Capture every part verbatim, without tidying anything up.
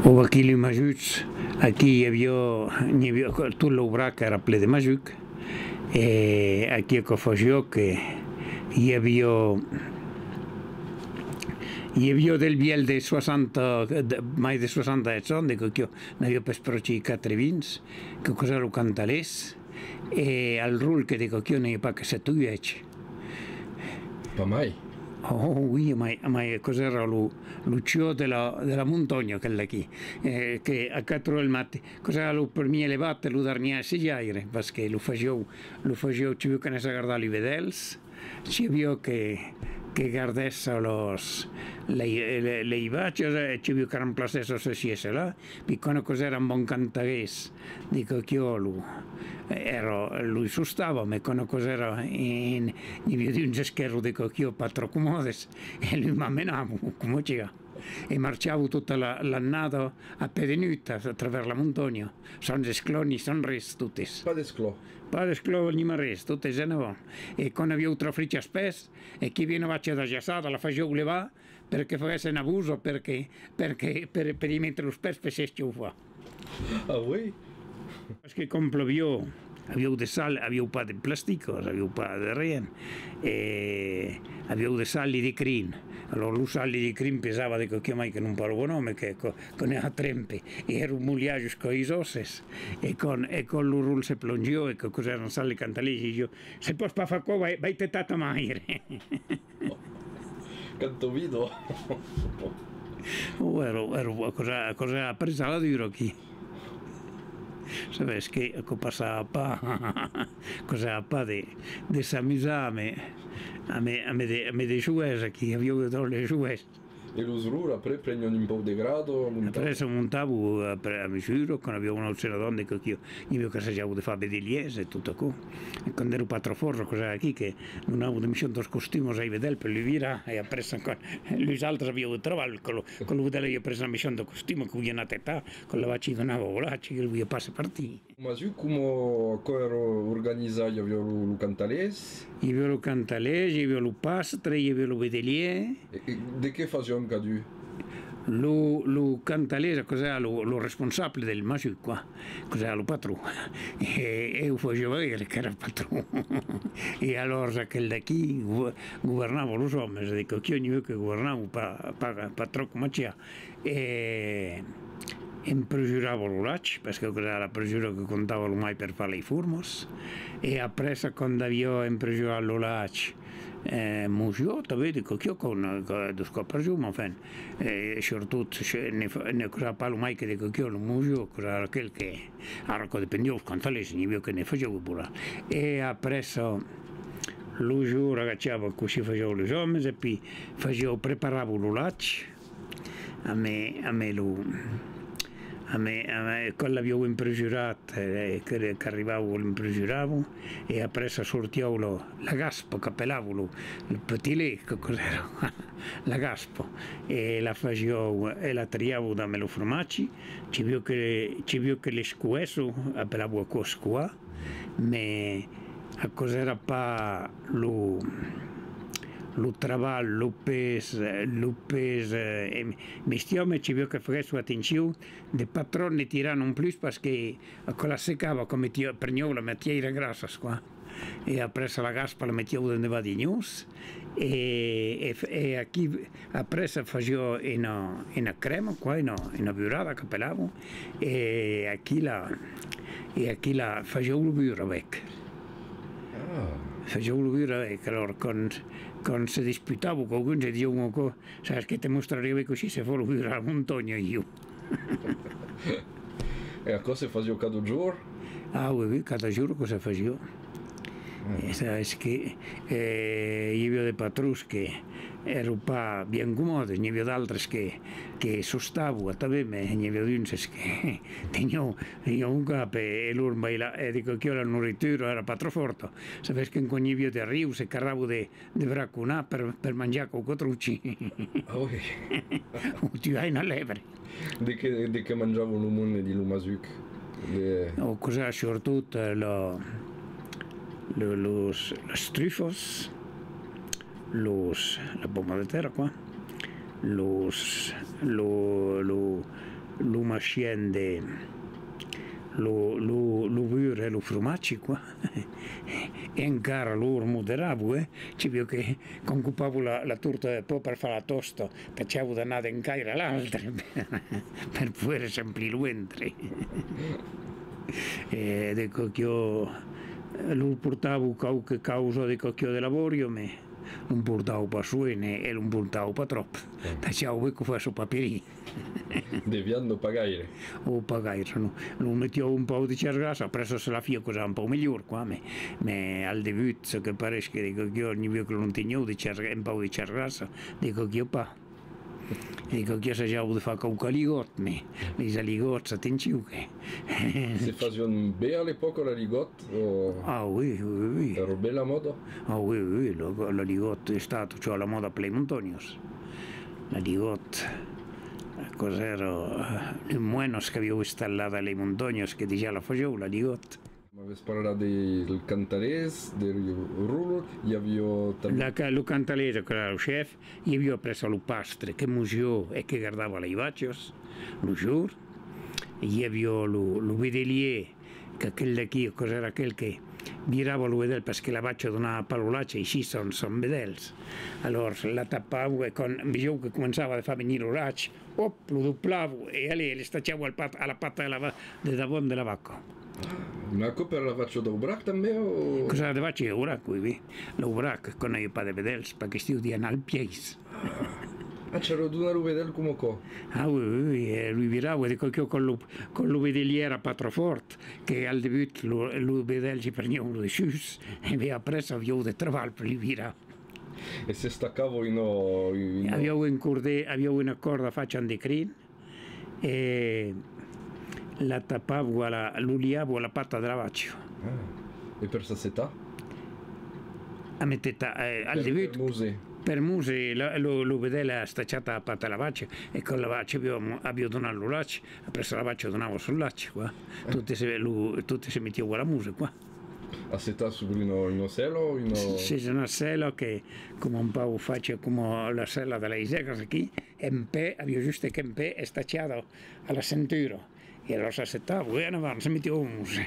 O, aquí li masucs, aquí i aviá, n'i aviá, tot l'aubrac èra ple de masuc, e aquí aquò fasiá que i aviá, i aviá del vièlh de soixanta, de, mai de soixanta ans, de que, que n'aviá pas pròchi quatre-vints, que cosa lo cantalés, e al rol que de que, que n'ai pas que sèt o uèch. Pas mai. Oh, oui, mai, mai, cosa èra lo, lo chiot de la, de la montanha, aquel d'aquí, eh, que a quatre del matin, cosa èra lo primièr levat e lo darnièr assejaire, parce que lo fasiá, lo fasiá, tu veux que anèsse a gardar li vedèls, si aviá que, que gardèsse los, lei, le, lei vachas, e tu veux que remplacèsse ceci e cela, pi quand cosa èra un bon cantagués, de que, que lo, èra, lo sostava, mès quand cosa èra en, n'i aviá d'uns esquèrros de que, que pas tròp comòdes, e lo m'amenava, coma chiga. E marchava tota la, l'annada a pè de nuit a, a travèrs la montanha, sans esclòs ni sans res, totes. Pas d'esclòs. Pas d'esclòs ni mai res, totes en avant. E quand aviá tròp frich als pès, e que aviá una vacha d'ajaçada, la fasiá levar, perque faguèsse una bosa, perque, perque, per, per i metre los pès per s'eschaufar. Ah oui? Parce que quand ploviá, aviá de sal, aviá pas de plasticas, aviá pas de rien, e aviá de sal e de crin. Alors lo sal e de crin pesava de que, que mai que non parlo bon òme, que, que, que ne a trempe, e èra molhat jusqu'a is òsses, e quand, e quand lo rol se plongiá, e que cosa èra sal e cantalés, e jo, se pòs pas far aquò, vai, vai te tar ta maire. Canta vida! Oh, èra, èra, aquò, aquò èra après a la dura aquí. Sabes que aquò passava pas, aquò èra pas de, de s'amusar amb, amb, amb de, amb de joguèrs aquí, aviá de dròlles de joguèrs. E los rols, après, prenián un pauc de grada, montavan? Après, se montavan, après, a mesura, quand aviá un autre serador de que, que, n'i aviá qu'assajava de far vedelièrs e tot aquò. E quand èra pas tròp fòrt, aquò èra aquí que donava de michontas costumas ai vedèls per li virar, e après, quand los autres avián de trabalh, quand lo, quand lo vedèl aviá pres una michonta costuma, que voliá anar tetar, quand la vacha i donava volatge, que lo voliá pas se partir. Lo masuc, coma aquò èra organizat, i aviá lo, lo cantalés? I aviá lo cantalés, i aviá lo pastre, i aviá lo vedelièr. E, e de qué fasián cadun? Lo, lo cantalés, aquò èra lo, lo responsable del masuc, quoi. Aquò èra lo patron. E, e o fasiá veire qu'èra patron. E alòrs aquel d'aquí go-, governava los òmes, de que, que n'i aviá que governavan pas, pas, pas tròp coma chiga. E empresurava lo lach, parce que aquò èra la presura que comptava lo mai per far lei formas. E après, quand aviá empresurat lo lach, eh, mosiá tanben de coquiá, con, eh, dos còps per jorn, enfin, e surtot, se ne fa, ne cosava pas lo mai que de coquiá, lo mosiá, aquò èra aquel que, ara que dependiá los cantalés, n'i aviá que ne fasián volar. E après, lo jorn agachava cossí fasián los òmes, e pi fasiá, preparava lo lach, amé, amé lo, amé, amé, quand l'avián empresurat, eh, que, qu'arribava l'empresurava, e après sortiá la, la gaspa, qu'apelavan lo, lo petit lait, que, que èra la gaspa, e la fasiá, e la triava dab lo formatge, ci aviá que, ci aviá que l'escoèssa, apelavan aquò escoar, Mès aquò èra pas lo, lo trabalh lo pes, lo pes, eh, em-, mestièr, mès ci aviá que faguèsson atencion de pas tròp ne tirar non plus, parce que aquò la secava, aquò metiá, preniá la matièra grassa, quoi. E après la gaspa la metiá dens de vadinhons, e, e, e aquí Après, se fasiá una, una crèma, quoi, una, una burrada, qu'apelavan, e aquí la, e aquí la fasián lo burre avec. Ah. Fasián lo burre avec. Alors, quand, quand se disputavan qualqu'un, se disián aquò, sabes que te mostraré avec cossí se fa lo burre a la montanha, ieu. E aquò se fasiá cada jorn? Ah, oui, oui, cada jorn que se fasiá. Mm. E sabes que, eh, i aviá de patrons que èran pas bien comòdes, n'i aviá d'altres que, que sostavan tanben, mès n'i aviá d'uns que tenián, tenián un cap e, e lor bailar, e dic que la nouritura èra pas tròp fòrta. Sabes que quand i aviá de rius se carravan de, de braconar per, per manjar quauque truchi. Ah oui. O tuar una lèbre. De qué, de qué manjavan lo monde dins lo Masuc? De... O cosa, surtot, eh, lo, lo, los, las trufas, los, la poma de tèrra, quoi. Los, lo, lo, Lo machien de lo, lo, lo burre e lo fromatge, quoi. E encara lor moderavan, eh? N'i aviá que, quand copavan la, la torta de pan per far la tòsta, tachavan d'anar d'un caire a l'autre per, per poder s'emplir lo ventre. E de coquiò, lor portavan quauque causa de coquiò de labòria, mès lor portavan pas soent e lor portavan pas tròp. Tachavan ben que fasiá pas perir. De vianda pas gaire. O pas gaire, non. Lor metián un pauc de chasgrassa, après ça, se la fiá causar un pauc melhor, quoi, mès, mès al debut, çò que pareis que de coquiò, n'i aviá que lor tenián de chasgra-, un pauc de chasgrassa, de coquiò pas. E de coquiò assajavan de far quauque aligòt, mès les aligòts, atencion que... Se fasián ben a l'epòca l'aligòt? O... Ah oui, oui, oui. Èra ben la mòda? Ah oui, oui, oui, lo, l'aligòt es estat totjorn a la mòda per las montanhas. L'aligòt, aquò's èra, eh, los moènas qu'avián estat las montanhas que dejà la fasián, l'aligòt. M'avètz parlat del cantalés, del rol, i aviá tanben... La ca-, lo cantalés, aquò's lo chèf, i aviá après lo pastre que mosiá e que gardava las vachas lo jorn, i aviá lo, lo vedelièr, qu'aquel d'aquí, aquò's èra aquel que virava lo vedèl, parce que la vacha donava pas lo lach, aicí son, son vedèls. Alòrs, la tapava, e quand vesiá que començava de far venir lo lach, òp, lo doblava, e allez, l'estachava al pat-, a la pata de la va-, de davant de la vaca. Mas aquò per la vacha d'Aubrac tanben, o? Aquò's èra de vacha d'Aubrac, oui, oui. L'Aubrac, quand aviá pas de vedèls, pas question d'i anar al pièis. Ah, ah, chaliá donar lo vedèl coma aquò? Ah oui, oui, oui, e lo virava, de coquiò, quand lo, quand lo vedelièr èra pas tròp fòrt, que al debut lo, lo vedèl se preniá lo dessús, e ben après aviá de trabalh per lo virar. E s'estacava una, una... Aviá un cordèl, aviá una còrda facha en de crin, e la tapava a la, lo liava a la pata de la vacha. Ah. E per s'assetar? A meter ta-, eh, al debut, per mose. Per mose, la, lo, lo vedèl estachat a la pata de la vacha, e quand la vacha aviá, aviá donat lo lach, après la vacha donava son lach, quoi. Totes se, lo, totes se metián a la mose, quoi. Assetat sobre una, una sèla o una... S'es una sèla que, coma un pauc facha coma la sèla de las ègas aquí, en pè, aviá juste qu'en pè estachada a la centura. E alòrs s'assetava, e en avant, se metiá a mose.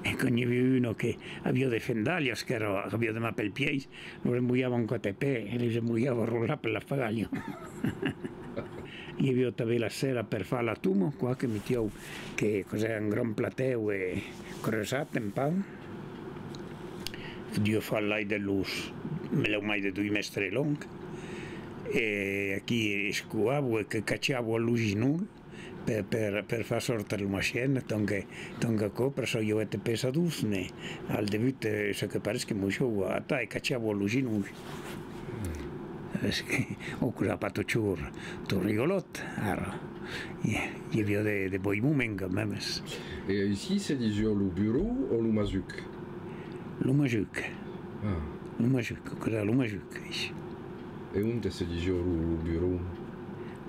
E quand n'i aviá una que aviá de fendalhas, qu'èra, qu'aviá de mal pel pièis, lo rembolhavan quatre pè, e les embolhava rolar per la fagalha. I aviá tanben la sèla per far la toma, quoi, que metián, que, aquò's èra un grand platèu e creusat en pan. Podiá far l'aiga de los, melhor mai de dos mètres de long. E aquí escoava e que cachava lo ginolh per, per, per far sòrter lo machien, donc, donc aquò, per çò, i aviá de pesadors, mès al debut, eh, çò que pareis que mosiá, atal, e cachava lo ginolh. Parce que, o, aquò's èra pas totjorn tot rigolòt, ara. I, i aviá de, de bòns moments, quand même. E aicí se disiá lo burron o lo masuc? Lo masuc. Ah. Lo masuc, aquò's èra lo masuc, aicí. E onte se disiá lo, lo burron?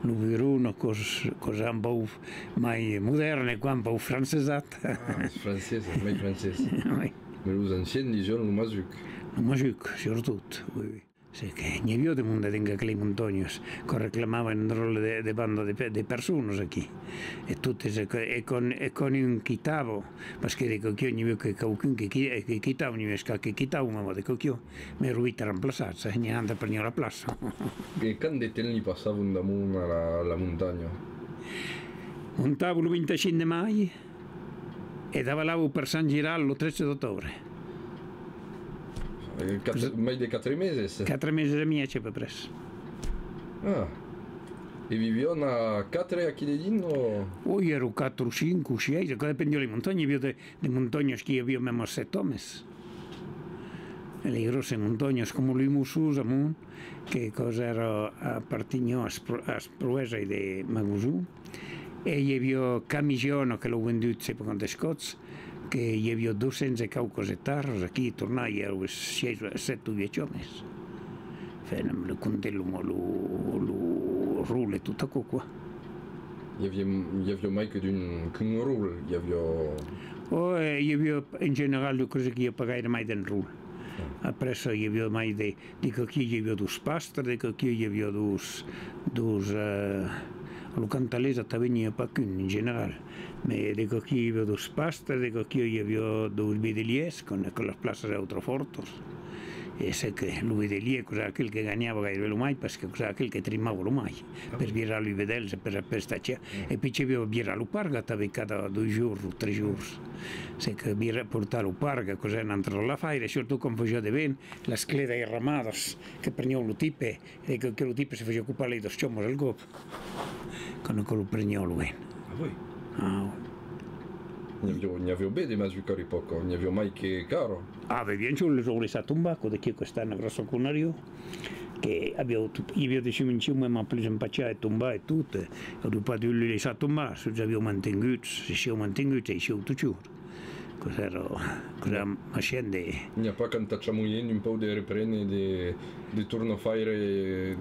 Lo burron, aquò's, aquò's un pauc mai modèrne, quoi, un pauc francesat. Ah, es francés, es mai francés. Oui. Mès los ancians disián lo masuc. Lo masuc, surtot, oui, oui. Es que n'i aviá de monde dins aquelas montanhas, que reclamavan un dròlle de, de banda de pe-, de personas aquí. E totes, e que, e quand, e quand un quitava, parce que de quauqu'un, n'i aviá que quauqu'un que qui-, que quitava, n'i aviá que quitavan, mas de quauqu'un, mès èran vite remplaçats, eh, n'i anava per la plaça. E quant de temps li passavan d'amont a la, a la montanha? Montava lo vint-e-cinc de mai, e davalava per Sant Giral lo tretze d'octobre. Eh, quatre, mai de quatre meses? Quatre meses e mièg, à peu près. Ah. E vivián a quatre aquí dedins, o? Oi, èran quatre o cinc o sièis, aquò dependiá de las montanhas, i aviá de, de montanhas que i aviá mèma sèt òmes. E las gròssas montanhas, coma los Mossons, amont, que aquò's èra, aparteniá as pro-, as proèsas de Magoson. E i aviá Camisona, que l'an vendut sai pas quantes còps, que i aviá dos cents e quauques ectaras, aquí tornar i èra sièis, sèt o uèch òmes. Enfin, amb lo compte, lo, lo, lo rol e tot aquò, quoi. I aviá, i aviá mai que d'un, qu'un rol, i aviá... Oh, eh, i aviá, en general, jo crese que i a pas gaire mai d'un rol. Ah. Après ça, i aviá mai de, de coquiò i aviá dos pastres, de coquiò i aviá dos, dos, eh, Lo cantalés atanben n'i a pas qu'un, en general. Mès de qu'aquí i aviá dos pastres, de qu'aquí i aviá dos vedelièrs, quand aquelas plaças èran tròp fòrtas. E se que lo vedelièr, aquò's aquel que ganhava gaireben lo mai, parce que aquò's aquel que trimava lo mai, per virar los vedèls e per, per estaciar. E puèi i aviá virar lo parga tanben cada dos jorns o tres jorns. Se que vira, portar lo parga, aquò's entre l'afaire, surtot quand fasiá de vent, las clèdas ramadas que prenián lo tipe, e que, que lo tipe se fasiá copar las doas chambas al còp. Quand aquò lo preniá lo vent. Ah oui? Ah oui. N'i aviá, n'i aviá ben de masucs a l'epòca, n'i aviá mai que qu'ara. Ah ben, bien sûr, los an laissat tombar, aquò d'aquí, aquò es una gròssa conariá. Que aviá, i aviá de subvencions, mème a plus empachar e tombar e tot, e auriá pas dut los laissar tombar, s'us aviá mantenguts, se sián mantenguts, e i sián totjorn. Aquò's èra, aquò's èra machant de... N'i a pas qu'an tachat moien un pauc de reprene, de, de tornar faire?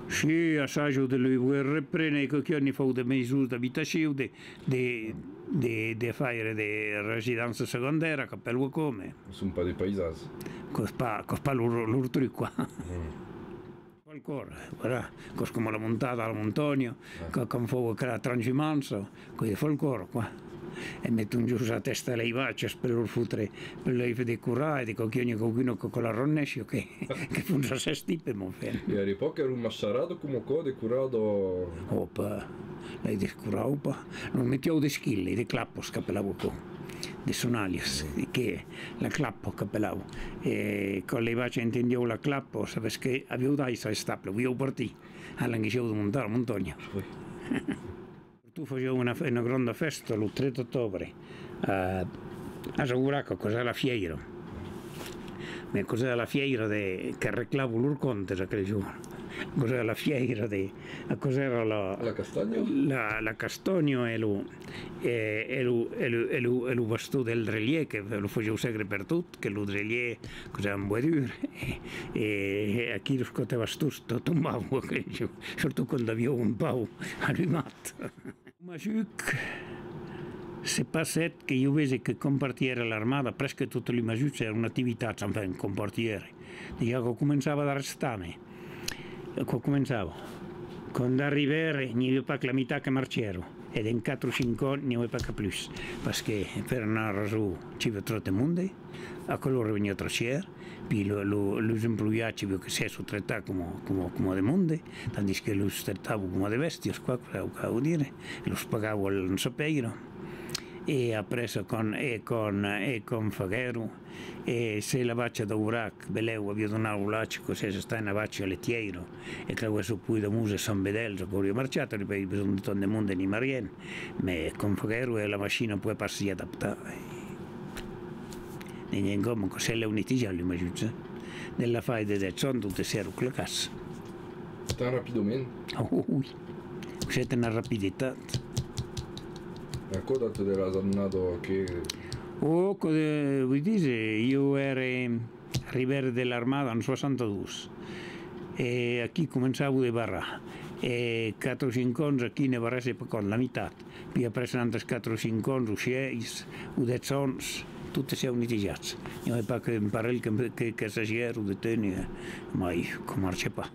Si, assajan de los voler reprene, que qu'i a, ne fan de maisons d'abitacion, de, de, de, de faire de residéncia segondèra, qu'apèlan aquò, mès... Son pas de paisans. Aquò's pas, aquò's pas lor, lor truc, quoi. Folclòr, voilà, aquò's coma la montada a la montanha, que quand fan aquela transumància, aquò's de folclòr, quoi. E meton jos la tèsta las vachas per lor fotre, per las decorar, e de quauqu'un, quauqu'una que, que la reconeish, que, que fan sa sèsti per mon fèr. E a l'epòca èra massarada coma aquò, decorada? Ò, pas, las decoravan pas, lor metián d'esquilas, de clapas qu'apelavan aquò, de sonalhas, que la clapa qu'apelavan. E quand las vachas entendián la clapa, sabes que avián d'èsser a l'estable, volián partir, alanguissián de montar la montanha. Oui. Surtot fasián una, una granda fèsta lo tres d'octobre, a, a Jaurac, aquò's la fièira. Mès aquò's la fièira de, que reclavan lor comptes aquel jorn. Aquò's la fièira de, aquò's èra la... La castanha? La, la castanha e lo, e, e lo, e lo, e lo, e lo baston del drelièr, que lo fasián sègre pertot, que lo drelièr, aquò's un bois dur, e, e aquí los quate bastons to-, tombavan aquel jorn, surtot quand avián un pauc alumat. Lo masuc, se passèt que ieu vese que quand partière l'armada, presque totes los masucs èran activitats, enfin, quand partière. Dejà aquò començava d'arrestar, mès aquò començava. Quand arribère, n'i aviá pas que la mitat que marchèron, e dens quatre o cinc ans, n'i aviá pas que plus, parce que per una rason, i aviá tròp de monde, aquò lor reveniá tròp chèr, puèi lo, lo, los emploiats, i aviá que se son tractats coma, coma, coma de monde, tandis que los tractavan coma de bèstias, quoi, cau, cau dire, e los pagavan en sapèira. E après, quand, e quand, e quand faguèron, e se la vacha d'Aurac, belèu, aviá donat lo lach, que s'es estat una vacha letièira, e qu'aviá son pus de mos e cent vedèls, aquò auriá marchat, auriá pas besonh de tant de monde ni mai rien, mès quand faguèron, e la machina poguèt pas s'i adaptar. E, e, e coma que se lèu netejat, los masucs, eh? De l'afaire de dètz ans, totes èran clacats. Tan rapidament? Oh, oui. C'est una rapiditat. Aquò data de las annadas que... Oh, que de, vos dise, ieu ère, arribère de l'armada en soixante-douze. E aquí començavan de barrar. E quatre o cinc ans aquí ne barrèsse pas quant la mitat. Puèi après, un autres quatre o cinc ans, o sièis, o dètz ans, totes sián netejats. N'i aviá pas qu'un parelh que, que, que s'agièron de téner, mai que marchèt pas.